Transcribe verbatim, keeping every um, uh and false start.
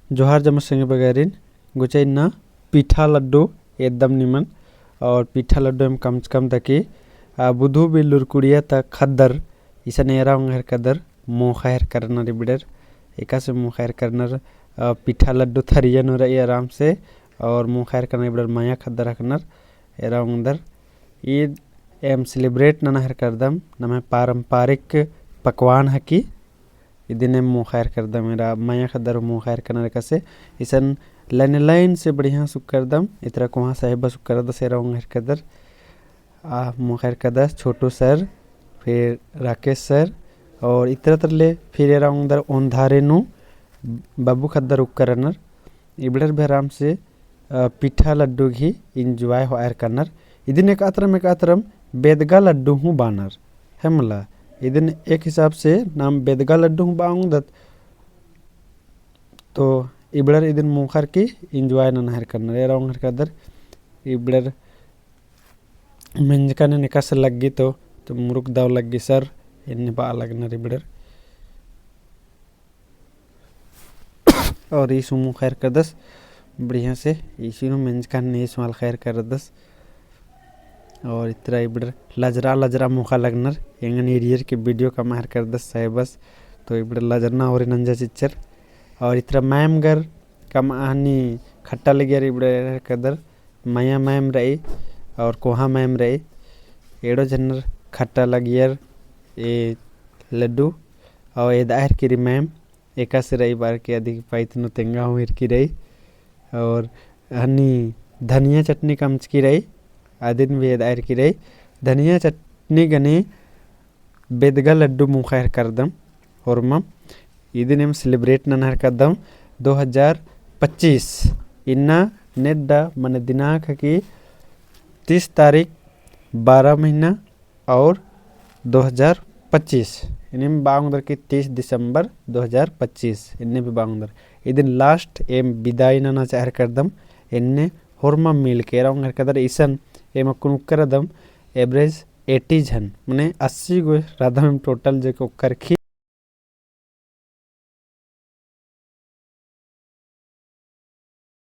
जोहार जम्मा संगी बगैरिन, गुचा इन्ना पीठा लड्डू एदम निमन, और पीठा लड्डू एम कम से कम तकी, आ, बुधु बिल्लुर कुड़िया ता खद्दर, इसन एरा ओंगहर कदर, मोखा हेर करनर इबड़र, एकासे मोखा हेर करनर, आ, पीठा लड्डू थरिया नू रई आराम से, और मोखा हेर करनर इबड़र मया खद्दर हकनर, एरा ओंगदर। ईद एम celebrate नना हेर करदम, नम्है पारंपरिक पकवान हकी, इदिन एम मोखा हेर करदम, एरा मया खद्दर मोखा हेर करनर एकासे, इसन line line से बढ़िया से उक्करदम, इतरा कोहाँ साहेब बस उक्करदस एरा ओंगहर कदर, आ मोखा हेर कदस छोटू सर, फिर राकेश सर, और इतरा तरले फिर एरा ओंगदर ओन्धारे नू बब्बू खद्दर उक्करनर, इबड़र भी आराम से, अ, पीठा लड्डू गही enjoy होअर करनर। इदिन एकातरम एकातरम बेदगा लड्डू हूँ बानर। है मला, इदिन एक हिसाब से नाम बेदगा लड्डू हूँ बआ ओंगदत। तो इबड़र इदिन मोखर की enjoy नना हेर करनर। एरा ओंगहर कदर इबड़र मेंजका ने एकासे लग्गी तो, तो मुरुक दव लग्गी सर, एन्ने बआ लगनर इबड़र। और ईस हूँ मोखा हेर करदस बढ़िया से, ईस हूँ मेंजका ने ईस हूँ अलखा हेर करदस। और इतरा इबड़र लजरा लजरा मोखा लगनर, एंगन एरियर के video कमआ हेर करदस साहेबस, तो इबड़र लजरना और नंजा चिच्चर। और इतरा मैम गर कमआ हनी खट्टा लगियर इबड़र हेर कदर, मया मैम रई और कोहाँ मैम रई, एड़ो झनर खट्टा लगियर ए लड्डू, और एदआ हेरकी रई मैम, एकासे रई बअर की अदी पाइत नू तेंगा हूँ हेरकी रई। और हनी धनिया चटनी कमचकी रई, अदिन भी एदआ हेरकी रई। धनिया चटनी गने बेदगा लड्डू मोखा हेर करदम होरमा। इदिन एम celebrate नना हेर करदम दो हजार पच्चीस। इन्ना नेड्डा मने दिनांक हकी तीस तारीख बारह महीना और दो हजार पच्चीस। इन्ने बआ ओंगदर की तीस दिसंबर दो हजार पच्चीस। इन्ने भी बआ ओंगदर। इदिन last एम बिदाई नना चाहर करदम। इन्ने होरमा मिल के एरा ओंगहर कदर इसन एम अक्कुन उक्करदम average eighty झन, मने अस्सी गो रअदम एम total जे के उक्कर की